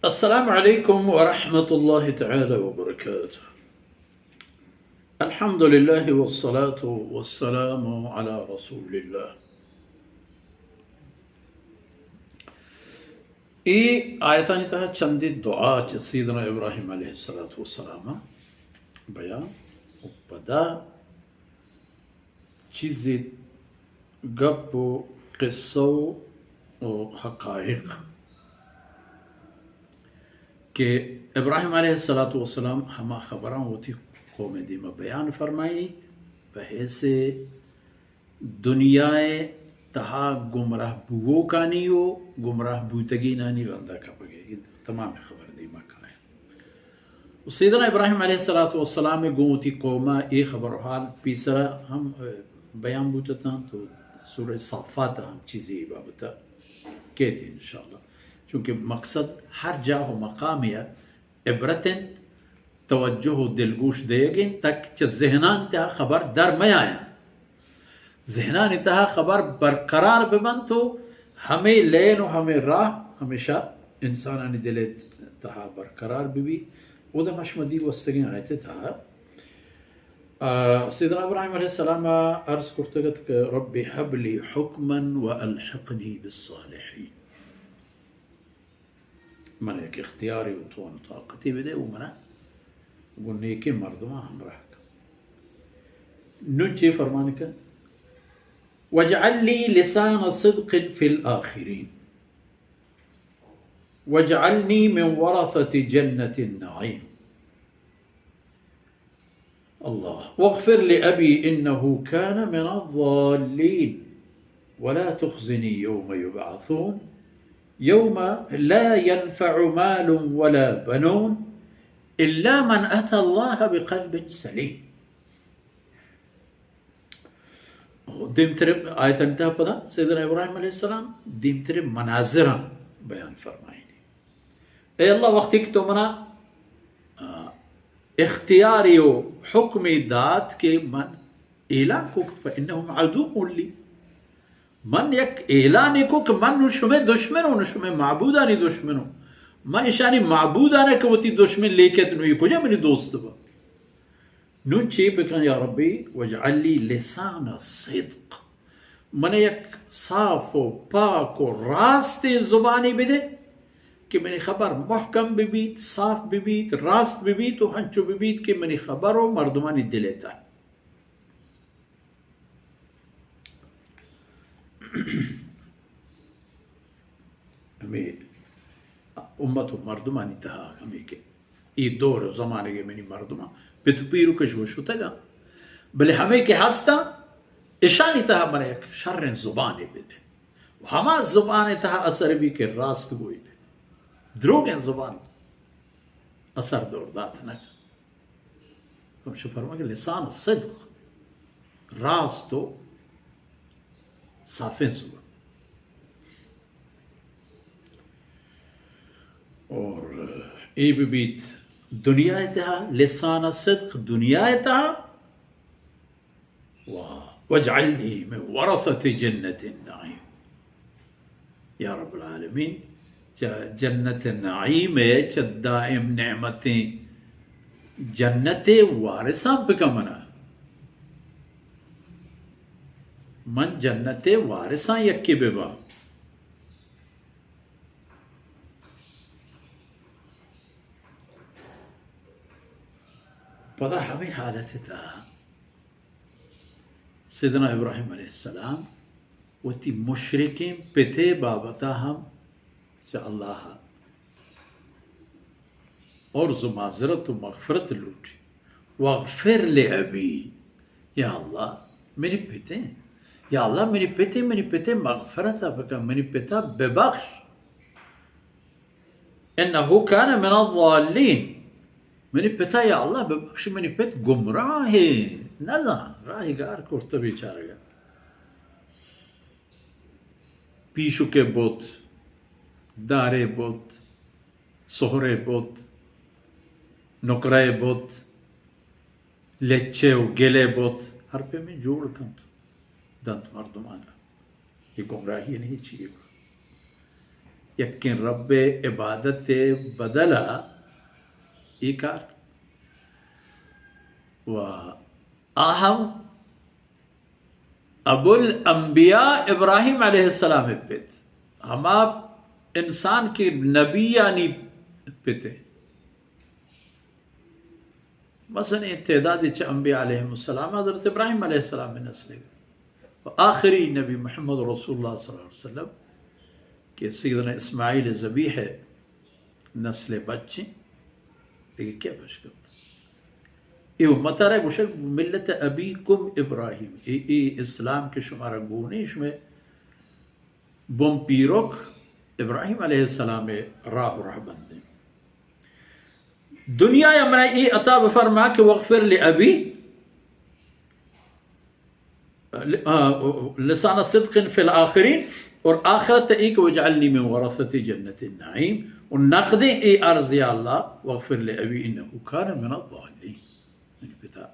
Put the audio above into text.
السلام علیکم ورحمۃ اللہ تعالی وبرکاتہ۔ الحمد للہ والصلاة والسلام علی رسول اللہ۔ اے آیتانی تہا چندے دعا چہ سیدنا ابراہیم علیہ الصلاة والسلام بیان و پدا چیزے گپ و قصہ و، و حقائق کہ ابراہیم علیہ الصلاة والسلام ہما خبراں وتی قوم دیما بیان فرمائینیت، بہ حیث دنیا ءِ تہا گمراہ بووکانی و گمراہ بوتگینانی رندا کپگ ءَ اے تمام خبر دیما کائیں۔ و سیدنا ابراہیم علیہ الصلاة والسلام ءَ گوں وتی قوم ءَ اے خبر و حال پیسرا ہم، ءَ، بیان بوتتاں تو سورہ صافات ءَ ہم چیزے اے بابت ءَ کیت انشاءاللہ۔ چونکہ مقصد ہر جاہ و مقامے ءَ عبرت انت، توجہ و دلگوش دئیگ انت، تاکہ چہ ذہنانی تہا خبر در میاینت۔ ذہنانی تہا خبر برقرار ببنت و ہمے لین و ہمے راہ ہمیشہ انسانانی دل ءِ تہا برقرار ببیت۔ اودا ما شما دی گوستگیں آیت ءِ تہا، آ، سیدنا ابراہیم علیہ السلام ءَ عرض کرتگ ات کہ رب هب لي حكما وألحقني بالصالحين۔ من یک اختیارے و توان و طاقتے بدے و منا گوں نیکیں مردماں ہمراہ کن۔ نوں چے فرمان کن؟ واجعل لي لسان صدق في الآخرين واجعلني من ورثة جنة النعيم۔ الله. واغفر لأبي إنه كان من الضالين ولا تخزني يوم يبعثون يوم لا ينفع مال ولا بنون إلا من أتى الله بقلب سليم. دیمتر آیتانی تہا پدا سیدنا ابراہیم علیہ السلام دیمتر مناظراں بیان فرمائینی۔ اے اللہ، وقتی کہ تو منا، آ، اختیاری و حکمی دات کہ من اعلان کو کہ فإنهم عدو لی، من یک اعلانے کو کہ من نوں شمے دشمن و نوں شمے معبودانی دشمن و من اشانی معبودانا کہ وتی دشمن لیکت، نوں اے کجا منی دوست با؟ نوں چے بکن یا ربی؟ واجعل لی لسان صدق، من یک صاف و پاک و راستیں زبانے بدے کہ منی خبر محکم ببیت، صاف ببیت، راست ببیت و ہنچو ببیت کہ منی خبر و مردمانی دل ءِ تہا۔ ہمے امت و مردمانی تہا ہمے کہ اے دور و زمانگے منی مردماں پت و پیرکش و شتگاں، بلے ہمے کہ ہستاں، اشانی تہا من یک شریں زبانے بدے و ہما زبان ءِ تہا اثر بی کہ راست گوئی بی، دروگیں زبان اثر دور دات نہ۔ ہمشہ فرما کہ لسان صدق، راست و صافیں زبان۔ اور اے بہ بیت دنیا ءِ تہا، لسان صدق دنیا ءِ تہا، و واجعلنی من ورثة جنة النعیم۔ یا رب العالمین، چہ جنت نعیم ءِ، چہ دائم نعمتیں جنت ءِ وارثاں بکن منا۔ من جنت ءِ وارثاں یکے بباں۔ پدا ہمے حالت ءِ تہا سیدنا ابراہیم علیہ السلام وتی مشرکیں پت ءِ بابت ءَ ہم چہ اللہ ءَ عرض و معذرت و مغفرت لوٹی۔ واغفر لأبی، یا اللہ، منی پت ءَ، یا اللہ، منی پت ءَ، منی پت ءَ مغفرت ءَ بکن، منی پت ءَ ببخش۔ انه کان من الضالین۔ منی پتا، یا اللہ، ببخش، منی پت گمراہ ءَ، نزان، راہی گار کرتہ بیچارگا۔ پیشکے بوت، دارے بوت، سہرے بوت، نکرے بوت، لچے و گلے بوت، ہر پیمیں جوڑ کنت، دنت مردمانا۔ اے گمراہی نہیں چیے۔ یکیں رب ءِ عبادت ءِ بدل ءَ اے کار۔ و آ ہم ابو الانبیاء ابراہیم علیہ السلام ءِ پت، ہما انسان کہ نبیانی پت ءِ۔ مثلاً اے تعدادی چہ انبیاء علیہم السلام حضرت ابراہیم علیہ السلام ءِ نسل ءِ۔ و آخری نبی محمد رسول اللہ صلی اللہ علیہ وسلم کہ سیدنا اسماعیل ذبیح ءِ نسل ءِ بچ ایں، دگہ کئے پش کپت؟ اے امت ءَ را گوشگ ملت ابیکم ابراہیم، اے، اے اسلام کہ شمارا گون ایں، شمئے بن پیرک ابراہیم علیہ السلام ءِ راہ و رہبند ایں۔ دنیا ءَ منا اے عطا بفرما کہ واغفر لأبی، آ، لسان صدق فی الآخرین، اور آخرت ءَ اے کہ واجعلنی من ورثۃ جنۃ النعیم، و نقدیں اے عرض، یا اللہ، واغفر لأبی انہ کان من الضالین، منی پتا